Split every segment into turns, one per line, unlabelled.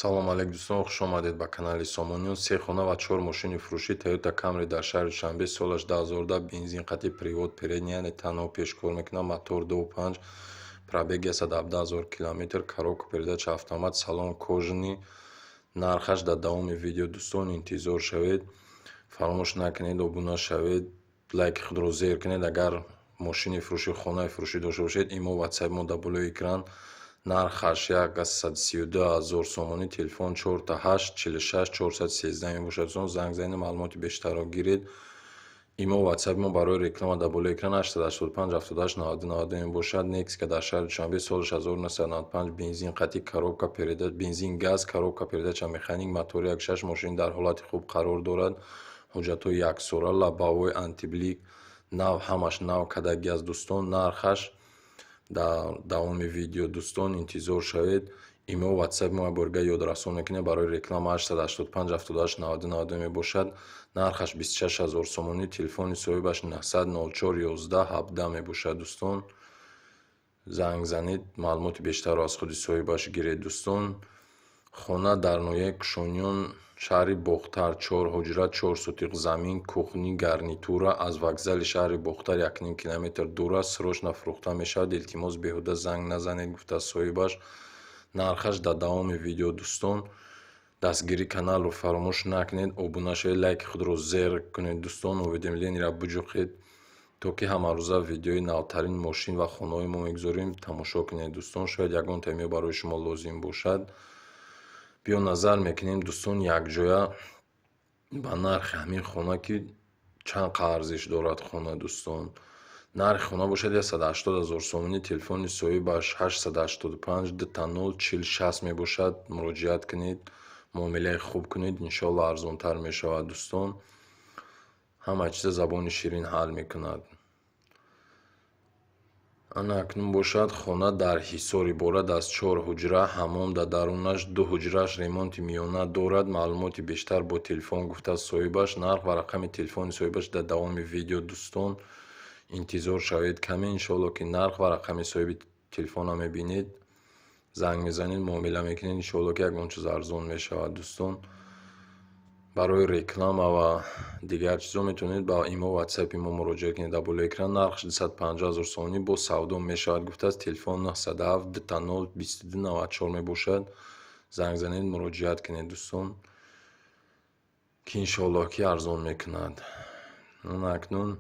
Салом алейк, дӯстон, хушомадед ба канали Сомониён. Се хона ва чор мошини фурӯшӣ. Toyota Camry дар шаҳри Душанбе, солаш 2010, бензин қатӣ, привод передний, яъне танҳо пешкор мекунад, мотор 2,5, пробег 117 ҳазор километр, коробка передач автомат, салон кожаный. Нархаш дар давоми видео, дӯстон, интизор шавед. Фаромӯш накунед, обуна шавед, лайки худро зер кунед. Агар мошини фурӯшӣ, хонаи фурӯшӣ дошта бошед, имо, ватсапи мо дар болои экран. Нархаш 132 000 сомонӣ, телефон 4 8 46 413 мебошад. Дӯстон, занг занед, маълумоти бештарро гиред. Имо, ватсапи мо барои реклама дар болои экран 885 78 92 92 мебошад. Нексия дар шаҳри Душанбе, солаш 1995, бензин қатӣ, коробка передач бензин газ, коробка передача механик, мотори 1,6, мошин дар ҳолати хуб қарор дорад, ҳуҷҷатҳои яксола, лобовой, антиблик нав, ҳамаш нав кардагӣ аст, дӯстон. Нархаш дар давоми видео, дӯстон, интизор шавед. Имо, ватсапи мо борга ёдрасон мекунем барои реклама 885 78 92 92 мебошад. Нархаш 26 ҳазор сомонӣ, телефони соҳибаш 904 11 17 мебошад. Дӯстон, занг занед, маълумоти бештарро аз худи соҳибаш гиред. Дӯстон, хона дар ноҳияи Кушониён, шаҳри Бохтар, чор ҳуҷра, 4 сотиқ замин, кухня, гарнитура, аз вокзали шаҳри Бохтар 1,5 километр дур аст. Срочно фурӯхта мешавад, илтимос, беҳуда занг назанед, гуфтааст соҳибаш. Нархаш дар давоми видео, дӯстон. Дастгирии каналро фаромӯш накунед, обуна шавед, лайки худро зер кунед, дӯстон, уведомлениеро буҷуқед, то ки ҳамарӯза видеои навтарин мошин ва хонаҳои мо мегузорем, тамошо кунед, дӯстон. Шояд ягон темиё барои шумо лозим бошад. Биё, назар мекунем, дӯстон, якҷоя ба нархи ҳамин хона, ки чанд арзиш дорад хона, дӯстон. Нархи хона бошад 180 ҳазор сомонӣ, телефони соҳибаш 885 00 40 60 мебошад. Муроҷиат кунед, муомилаи хуб кунед, иншоалло, арзонтар мешавад. Дӯстон, ҳама чиза забони ширин ҳал мекунад. Ана акнун бошад, хона дар Ҳисор иборат аз чор ҳуҷра, ҳаммом дар дарунаш, ду ҳуҷрааш ремонти миёна дорад. Маълумоти бештар бо телефон, гуфтааст соҳибаш. Нарх ва рақами телефони соҳибаш дар давоми видео, дӯстон, интизор шавед каме. Иншоалло, ки нарх ва рақами соҳиби телефонро мебинед, занг мезанед, муомила мекунед, иншоалло, ки ягон чиз арзон мешавад. Дӯстон, барои реклама ва дигар чизҳо метавонед ба имо, ватсапи мо муроҷиат кунед дар болои экран. Нархаш 250 ҳазор сомонӣ, боз савдо мешавад, гуфтааст. Телефон 907 00 22 94 мебошад. Занг занед, муроҷиат кунед, дӯстон, ки иншоаллоҳ, ки арзон мекунад. Акнун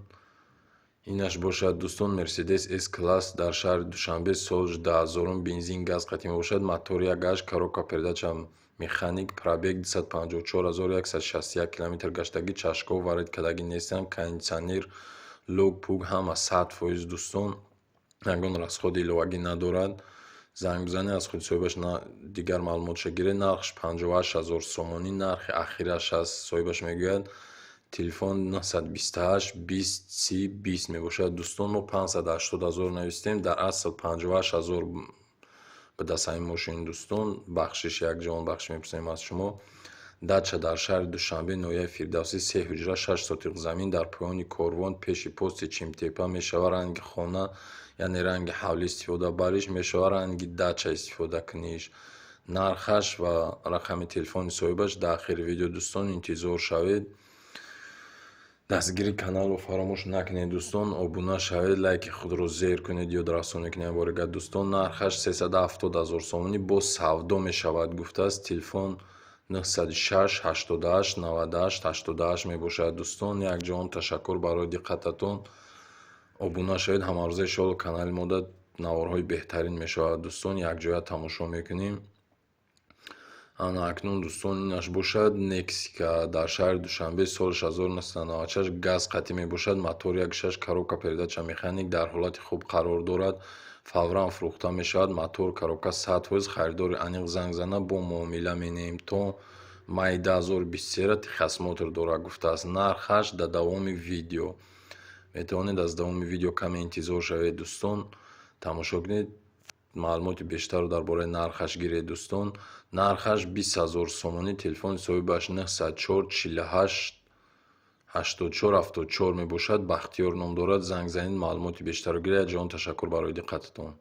инаш бошад, дӯстон, Мерседес С класс дар шаҳри Душанбе, соли 2000-ум, бензин газ қатӣ мебошад, мотор 1,8, коробка передача механик, пробег 254 161 километр гаштагӣ, чашкҳо ворид кардагӣ нестанд, кондитсионер, люк пук ҳама 100%, дӯстон, ягон расходи иловагӣ надорад. Занг бизанед, аз худи соҳибаш дигар маълумотша гиред. Нархаш 58 ҳазор сомонӣ, нархи ахираш аст, соҳибаш мегӯяд. Телефон 928 20 30 20 мебошад. Дӯстон, мо 580 ҳазор навистем, дар асл 58 ҳазор ба даст ҳамин мошин. Дӯстон, бахшиш, якҷавон бахшиш мепурсем аз шумо. Дача дар шаҳри Душанбе, ноҳияи Фирдавсӣ, се ҳуҷра, 6 сотиқ замин, дар поёни корвон, пеши пости Чимтепа мешавад. Ранги хона, яъне ранги ҳавлӣ истифода бариш мешавад, ранги дача истифода куниш. Нархаш ва рақами телефони соҳибаш дар ахири видео, дӯстон, интизор шавед. Дастгири каналро фаромӯш накунед, дӯстон, обуна шавед, лайки худро зер кунед, ёдрасонӣ кунед борига. Дӯстон, нархаш 370 ҳазор сомонӣ, боз савдо мешавад, гуфтааст. Телефон 906 88 98 88 мебошад. Дӯстон, якҷаҳон ташаккур барои диққататон. Обуна шавед, ҳамарӯза иншоалло канали мода наворҳои беҳтарин мешавад, дӯстон, якҷоя тамошо мекунем. Ана акнун, дӯстон, инаш бошад Нексия дар шаҳри Душанбе, соли 1996, газ қатӣ мебошад, мотор 1,6, коробка передача механик, дар ҳолати хуб қарор дорад, фавран фурӯхта мешавад, мотор, коробка 100%. Харидори аниқ занг зана, бо муомила менеҳем. То майи 2023 техосмотр дорад, гуфтааст. Нархаш дар давоми видео, метавонед аз давоми видео каме интизор шавед, дӯстон, тамошо кунед, маълумоти бештарро дар бораи нархаш гиред. Дӯстон, нархаш 20 ҳазор сомонӣ, телефони соҳибаш 904 48 84 74 мебошад. Бахтиёр ном дорад. Занг занед, маълумоти бештарро гиред. Ҷаҳон ташаккур барои диққататон.